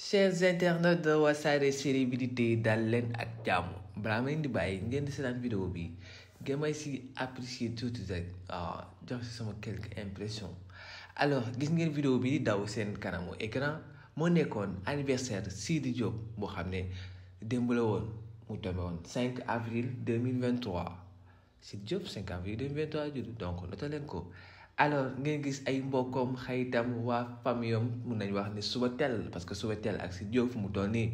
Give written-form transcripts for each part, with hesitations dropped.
Chers internautes de Wassare Célébrité dal leen ak jàmm balaa ma leen di bàyyi ngeen di seetaan vidéo bi ngeen may si apprécier tuuti rek jox si sama quelques impressions. Alors gis ngeen vidéo bi di daw seen kanamu écran moo nekkoon anniversaire Sidy Diop boo xam ne démb la woon mu tombé woon 5 avril 2023 Sidy Diop 5 avril 2023 judd donc noté leen ko. Alors ngeen gis ay mbokkom xaytam waa famille am mun nañ wax ne suba teel parce que suba teel ak Sidy Diop fu mu toll nii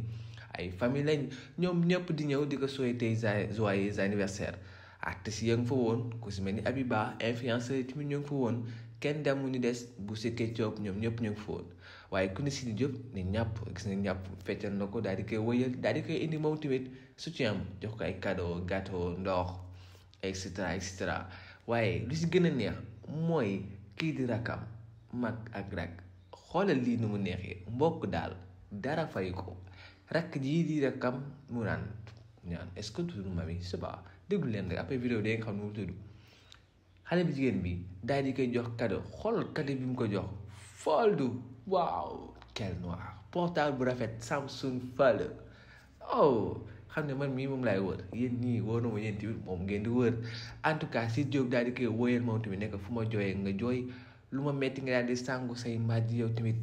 ay famille lañ ñoom ñëpp di ñëw di ko souhaiter joyeux anniversaire. Artistes yi nga fa woon ku si mel ni Abiba influenceur yi tamit ñu ngi fa woon kenn dem mu ni des bu sekkee Diop ñoom ñëpp ñu ngi fa woon waaye ku ne Sidy Diop ni ñàpp gis nga ñàpp feccal na ko daal di koy wëyal daal di koy indi moom tamit soutien am jox ko ay cadeau gâteau ndox et cetera waaye lu si gën a neex. mooy kii di rakam mag ak rak xoolal lii nu mu neexee mbokk daal dara fay ko rakk jii di rakam mu naan est-ce que tudd mami c'est pas déglu leen rek après vidéo da nga xam ne mu tudd xale bi jigéen bi daal di koy jox cadeau xool cadeau bi mu ko jox Foldu waaw quel noir portable bu rafet Samsung Fold xam ne man mii moom laay wër yéen ñii wóor na ma yéen tamit moom ngeen di wër en tout cas Sidy Diop daal di koy wóoyal moom tamit nekk fu ma jooyee nga jooy lu ma metti nga daal di sàngu say mbaaj yow tamit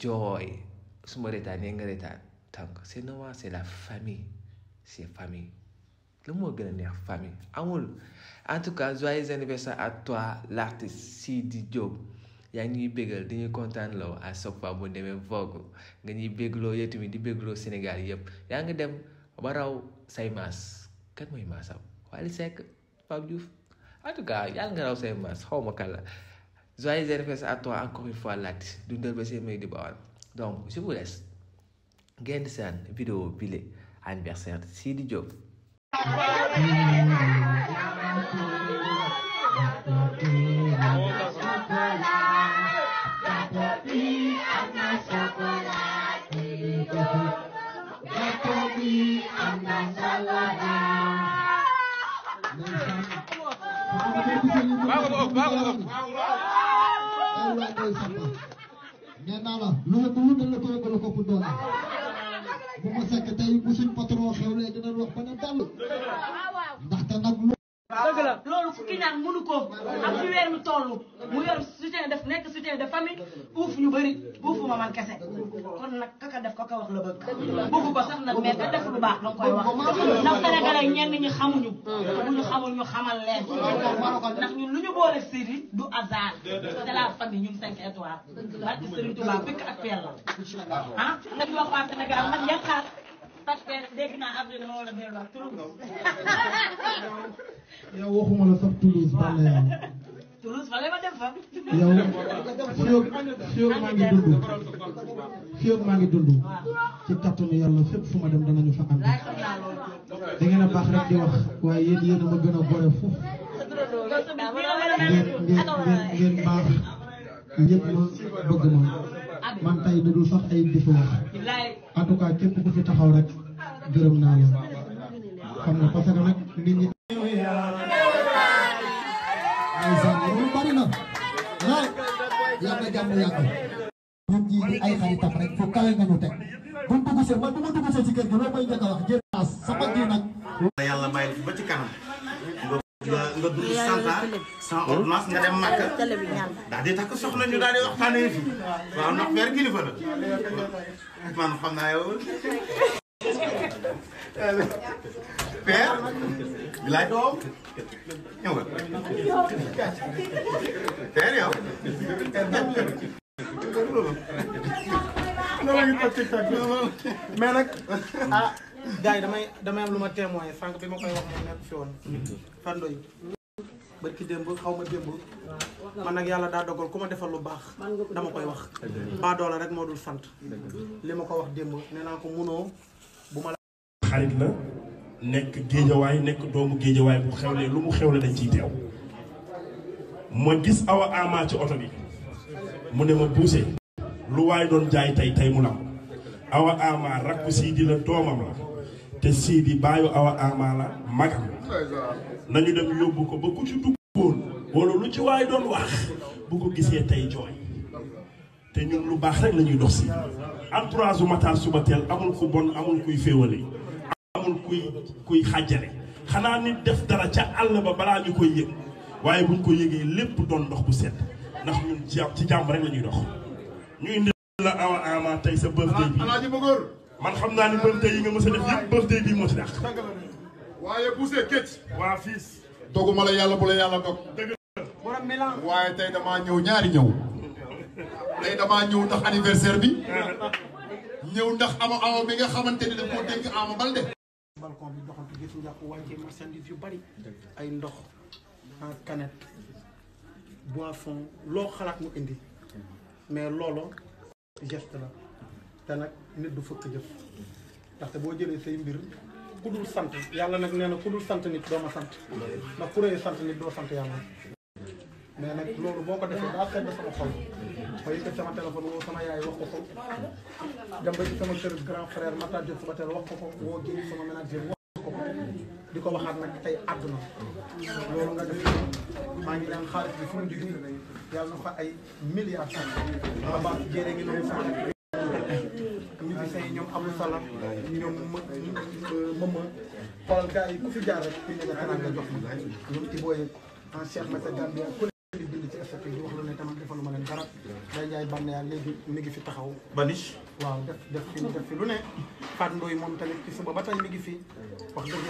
jooy su ma reetaanee nga reetaan donc c'est normal c'est la famille c'est famille lu moo gën a neex famille amul en tout cas joyeux anniversaire à toi l'artiste Sidy Diop yaa ngi ñuy bégal di ñuy kontaan loo à chaque fois bu demee Vogue nga ñuy bégloo yow tamit di bégloo Sénégal yëpp yaa ngi dem ba raw say maas kan mooy maasam Wally Seck Pape Diouf en tout cas yàlla nga raw say maas xaw ma kan la joyeux anniversaire à toi encore une fois l'artiste dundal ba seen may di bawal donc je vous laisse ngeen di seen vidéo bile anniversaire Sidy Diop. nee naa la lu la bëgg dañ la ko yóbbu ko pour doole bu ma sekk tey bu suñ patron xewlee dinañ wax ba ne dal ndaxte nag dëgg la loolu fukki ñaan mënu ko am ci weer mi toll mu yor soutien nekk soutien de famille uuf ñu bëri uufu ma man kese kon nag kaka def kaka wax la bëgg bëgg ko sax nag mais ka def lu baax danga koy wax ndax sénégalais ñenn ñi xamuñu bu ñu xamul ñu xamal leen ndax ñun lu ñu boole Sidy du hasard c'est la famille ñun 5 étoiles barke Serigne Touba bëkk ak peel la nga di wax waa Sénégal man yaakaar parce que dégg naa avril la wala benn wax Toulouse. yow waxuma la sax Toulouse ba léegi. Toulouse fa lay ma dem fa. yow fii maa ngi dund. ci kattanu yàlla fépp fu ma dem danañu fa ànd. da ngeen a baax rek di wax waaye yéen a ma gën a boole foofu. ngeen baax ñëpp ma bëgg ma. man tey dadul sax ay di wax en tout cas képp ku fi taxaw rek gërëm naa la xam nga parce que nag nit ñi loolu bari na mais yàlla jàmm yàgg ñun ñii di ay xaritam rek fu kawe nga ñu teg bu dugg see man bu ma dugg see ci kër gi loolu may njëkk a wax jërëjëf sama ji nag yàlla may la fi ba ci kanam nga dund 100 ans sans ordonnance nga dem Makka daal di takk soxna ñu daal di waxtaanee fi waaw ndax père kilifa la man xam naa yow père bi laay doom ñëw nga père yow mais nag gars yi damay am lu ma témoigner sànq bi ma koy wax moom nekk fi woon fando yi barki démb xaw ma démb man nag yàlla daa dogal ku ma defal lu baax dama koy wax baa doola rek moo dul sant li ma ko wax démb nee naa ko munoo bu ma la xarit la nekk géejawaay nekk doomu géejawaay bu xewlee lu mu xewle dañ ciy teew ma gis Awa Ama ci oto bi mu ne ma buuse lu waay doon jaay tey mu lam Awa Ama rakku Sidy la doomam la te Sidy baayu Awa Ama la magam nañu dem yóbbu ko ba ku ci duggoon wala lu ci waay doon wax bu ko gisee tey jooy te ñun lu baax rek la ñuy dox si entourage u Matar Subatel amul ku bon amul kuy féewale amul kuy xàjjale xanaa nit def dara ca àll ba balaa ñu koy yëg waaye buñ ko yëgee lépp doon ndox bu sedd ndax ñun ci jàmm rek la ñuy dox ñuy indi la Awa Ama tey sa birthday bi man xam naa ni birthday yi nga mës a def yëpp birthday bi moo ci dàq waaye Boucher Ketch waa fiis doguma la yàlla bu la yàlla dog waaye tey damaa ñëw ñaari ñëw tey damaa ñëw ndax anniversaire bi ñëw ndax ama bi nga xamante ni daf koo dénk Ama Baldé balcon bi doxantu gis njàpp wàccee marchandise yu bari ay ndox en canette boisson loo xalaat mu indi mais loolu geste la te nag nit du fëkk jëf ndaxte boo jëlee say mbir ku dul sant yàlla nag nee na ku dul sant nit doo ma sant ndax ku rëy sant nit doo sant yàlla mais nag loolu boo ko defee daa sedd sama xol ma yëkkat sama téléphone woo sama yaay wax ko dem ba ci sama kër grand frère Matar Diop Subatel wax ko woo génn sama manager wax ko di ko waxaat nag tey àdduna loolu nga def maa ngi daan xaalis bi fu mu jógee yàlla na fa ay milliards ma baax jërë ngi noonu sax ñu fi say ñoom Abdou Salam ñoom mëma xoolal gars yi ku fi jaar rek fi ne nga tanaan nga jox ma ñoom ci booyee en Cheikh Massa Gambia ku ne di bind ci statut di wax lu ne tamit defaluma leen dara day jaay bànneex léegi mi ngi fi taxaw Banish waaw def fi lu ne Fat Ndoye moom tamit ci suba ba tey mi ngi fi wax dëgg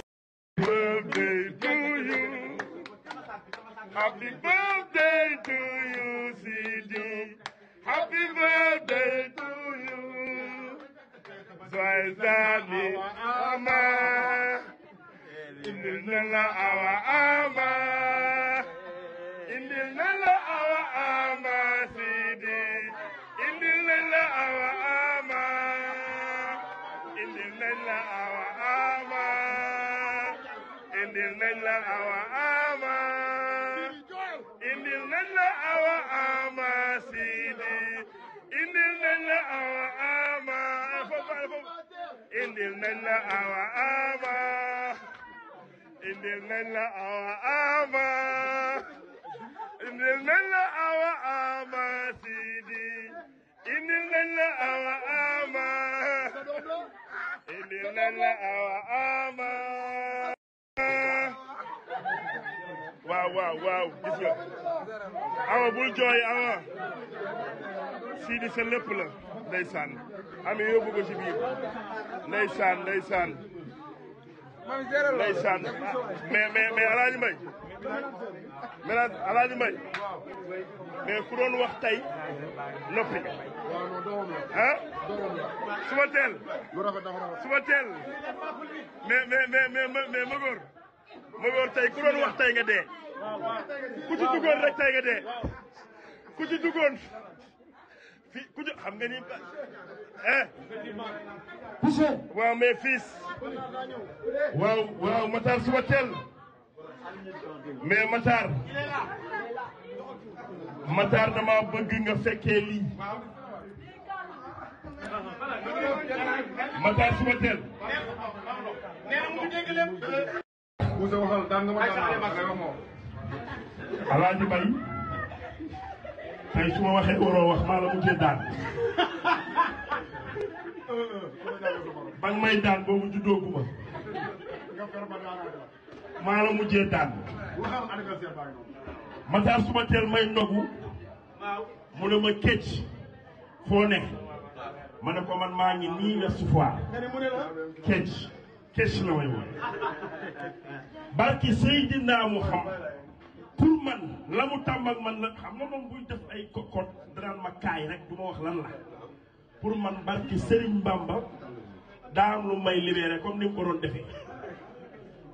birthday to you happy birthday to you Sidi happy birthday to you joyeux Ama indil na la Awa Ama indil na la Awa Ama Sidi indil na la Awa Ama indil na la Awa Ama indil na la Awa Ama indil na la Awa Ama Sidi indil na la Awa Ama indil na la Awa Ama indil na la Awa Ama indil na la Awa Ama Sidi indil na la Awa Ama indil na la Awa Ama waaw gis nga Awa bul jooy Awa Sidi sa lépp la ndeysaan ami yóbbu ko ci biir ndeysaan mais Alaaji Mbay Alaaji Mbay mais ku doon wax tey noppi ah suba teel mais Magor tey ku doon wax tey nga dee ku ci duggoon rek tey nga dee ku ci duggoon fii ku ci xam nga ni waaw mais fils waaw Matar suba teel mais Matar dama bëgg nga fekkee lii Matar suba teel Alaaji Mbay tey su ma waxee waroo wax maa la mujjee daan ba nga may daan boobu juddoo gu ma maa la mujjee daan Matar Subatel may ndogu mu ne ma Ketch foo ne ma ne ko man maa ngi nii Ouest Foire Ketch la may woon barki Seydina Muhammad pour man la mu tàmbak man la xam nga moom buy def ay kokot danaan ma kaay rek du ma wax lan la pour man barki Serigne Bamba daa am lu may libéré comme ni mu ko doon defee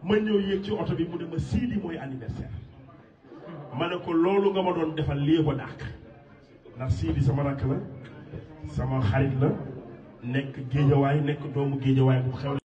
ma ñëw yéeg ci oto bi mu ne ma Sidi mooy anniversaire ma ne ko loolu nga ma doon defal lii ko dàq ndax Sidi sama rakk la sama xarit la nekk géejawaay nekk doomu géejawaay bu xew